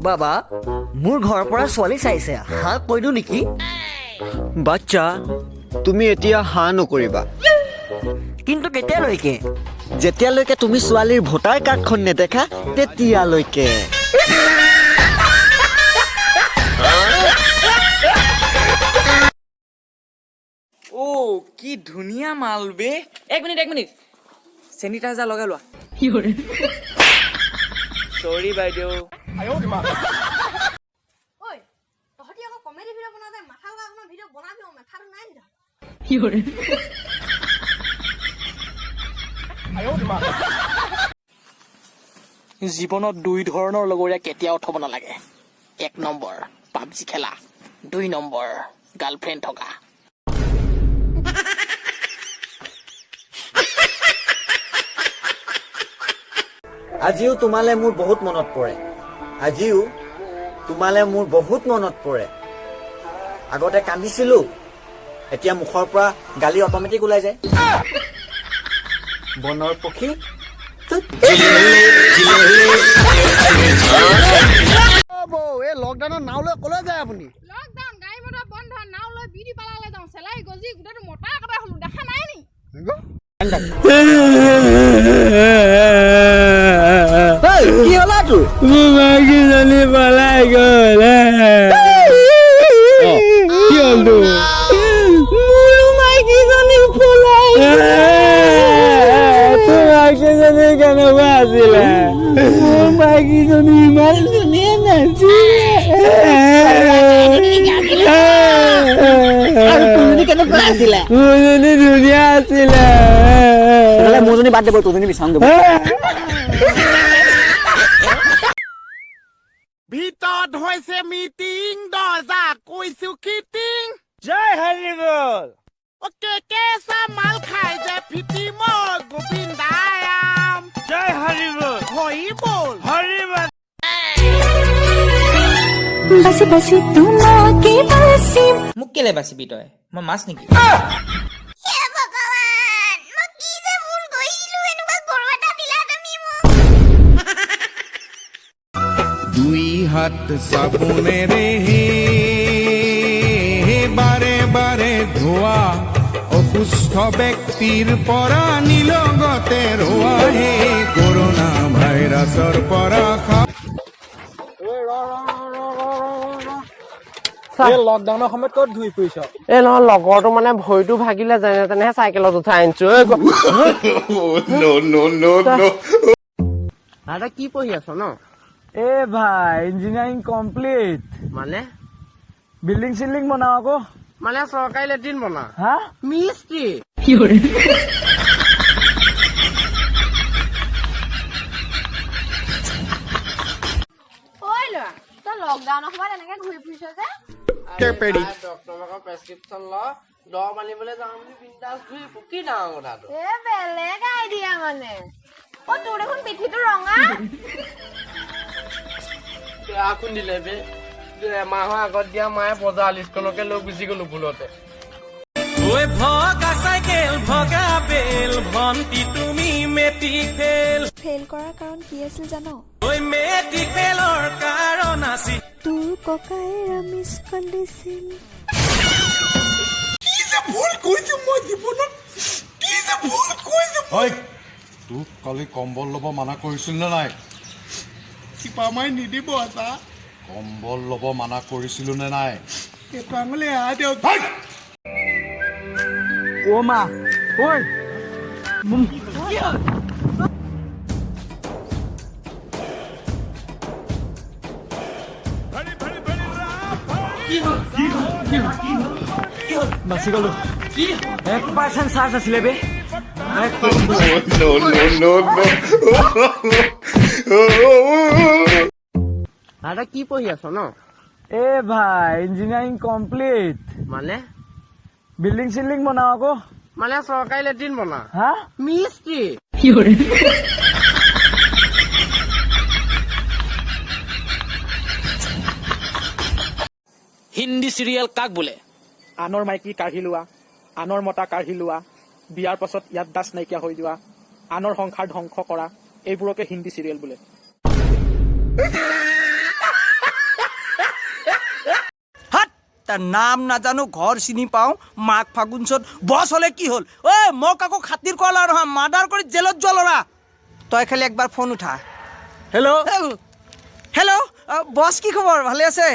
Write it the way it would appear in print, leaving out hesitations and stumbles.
বাবা, মোৰ ঘৰৰ পৰা ছোৱালী চাইছে, হা কৈ দিওঁ নেকি? বাচ্চা, তুমি এতিয়া হাঁহ নকৰিবা। কিন্তু কেতিয়ালৈকে? যেতিয়ালৈকে তুমি ছোৱালীৰ ভোটাৰ কাৰ্ডখন নেদেখা তেতিয়ালৈকে। অ' কি ধুনীয়া মাল বে। এক মিনিট, এক মিনিট, চেনিটাইজাৰ লগাই লোৱা। চৰি বাইদেউ। ঐ, তহঁতি আকৌ কমেডি ভিডিঅ' বনাওঁতে মাথা লগা অকণমান ভিডিঅ' বনাবি। মাথাটো নাই নি তহঁতৰ? জীৱনত দুই ধৰণৰ লগৰীয়া কেতিয়াও থ'ব নালাগে। এক নম্বৰ পাবজি খেলা, দুই নম্বৰ গাৰ্লফ্ৰেণ্ড থকা। আজিও তোমালে মোৰ বহুত মনত পৰে। আজিও তোমালে মোৰ বহুত মনত পৰে। আগতে কান্দিছিলো, এতিয়া মুখৰ পৰা গালি অট'মেটিক ওলাই যায়। বনৰ পক্ষী ধুত। এই লকডাউনত নাও লৈ ক'লৈ যায় আপুনি? লকডাউন, গাড়ী মটৰ বন্ধ, নাও লৈ বিউটি পাৰ্লাৰলৈ যাওঁ। চেলাই গজি গোটেইটো মতা একেবাৰে হ'লো, দেখা নাই নি? কি হলা তোৰ? মাইকীজনী পলাই গ'ল। কি হ'ল তোৰ? মোৰো মাইকীজনী পলাই। তোৰ মাইকীজনী কেনেকুৱা আছিলে? মোৰ মাইকীজনী ইমান ধুনীয়া নাছিলে। আৰু তোৰজনী কেনেকুৱা আছিলে? মোৰজনী ধুনীয়া আছিলে। তেতিয়াহ'লে মোৰজনী বাদ দিব, তোৰজনী বিচাৰোঁ দিব। ভিতৰত হৈছে মিটিং, দৰ্জা কৈছো কিটিং। জয় হৰি বল। অকে, কেঁচা মাল খাই যে ফিটি মই গোবিন্দায়াম। জয় হৰি বল। হৰি বল। হৰি বল। বাছি বাছি তোমাকে বাছিম। মোক কেলে বাচিবি তই? মই মাছ নেকি? হে ভগৱান, মই কি যে ভুল কৰিছিলো, এনেকুৱা গৰু এটা দিলা তুমি মোক। দুই হাত চাবোনেৰে বাৰে বাৰে ধোৱা, অসুস্থ ব্যক্তিৰ পৰা নিলগতে ৰোৱা, হে কৰোণা ভাইৰাছৰ পৰা এই লকডাউনৰ সময়ত ক'ত ঘূৰি ফুৰিছ? এই নহয়, লগৰটো মানে ভৰিটো ভাগিলে, যেনে তেনেহে চাইকেলত উঠাই আনিছো। ঐ। No, no, no, no. দাদা, কি পঢ়ি আছ ন? এ ভাই, ইঞ্জিনিয়াৰিং কমপ্লিট। মানে? বিল্ডিং চিল্ডিং বনাও আকৌ। মানে চৰকাৰী লেট্ৰিন বনা? হা? মিস্ত্ৰী। ঐ ল'ৰা, তই লকডাউনৰ সময়ত এনেকে ঘূৰি ফুৰিছ যে? ডক্টৰৰ প্ৰেছক্ৰিপশ্যন ল, দৰৱ আনিবলৈ যাওঁ বুলি বিন্দাছ ঘূৰি ফুৰ, কি ডাঙৰ কথাটো? এ বেলেগ আইডিয়া মানে। অ, তোৰ দেখোন পিঠিটো ৰঙা। বেয়া খুন্দিলে বে। এমাহৰ আগত দিয়া মায়ে বজাৰ লিষ্টখনকে লৈ গুচি গলো ভুলতে। ঐ ভগা চাইকেল, ভগা বেল, ভণ্টি তুমি মেট্ৰিক ফেইল। ফেইল কৰাৰ কাৰণ কি আছিল জান? ঐ মেট্ৰিক ফেইলৰ কাৰণ আছিল তোৰ ককায়েৰা মিছ কল দিছিল। ঐ, তোক কালি কম্বল ল'ব মানা কৰিছিল নে নাই? চিপা মাৰি নিদিব আচা। কম্বল ল'ব মানা কৰিছিলো নে নাই? এইটো আঙুলি এৰাই দিয়ক। অ' মা, ঐ। বাচি গলো। 1% চাৰ্জ আছিলে বে। No, no, no, no. দাদা, কি পঢ়ি আছ ন? এ ভাই, ইঞ্জিনিয়াৰিং কমপ্লিট। মানে? বিল্ডিং চিল্ডিং বনাও আকৌ। মানে চৰকাৰী লেট্ৰিন বনা? হা? মিস্ত্ৰী। হিন্দী চিৰিয়েল কাক বোলে? আনৰ মাইকী কাঢ়ি লোৱা, আনৰ মতা কাঢ়ি লোৱা, বিয়াৰ পাছত ইয়াত দাস নাইকিয়া হৈ যোৱা, আনৰ সংসাৰ ধ্বংস কৰা, এইবোৰকে হিন্দী চিৰিয়েল বোলে। তাৰ নাম নাজানো, ঘৰ চিনি পাওঁ, মাঘ ফাগুন চ'ত বছ হ'লে কি হ'ল? ঐ, মোক আকৌ খাতিৰ কৰা ল'ৰা নহয়, মাৰ্ডাৰ কৰি জেলত যোৱা ল'ৰা। তই খালি একবাৰ ফোন উঠা। হেল্ল' হেল্ল', বছ, কি খবৰ? ভালে আছে?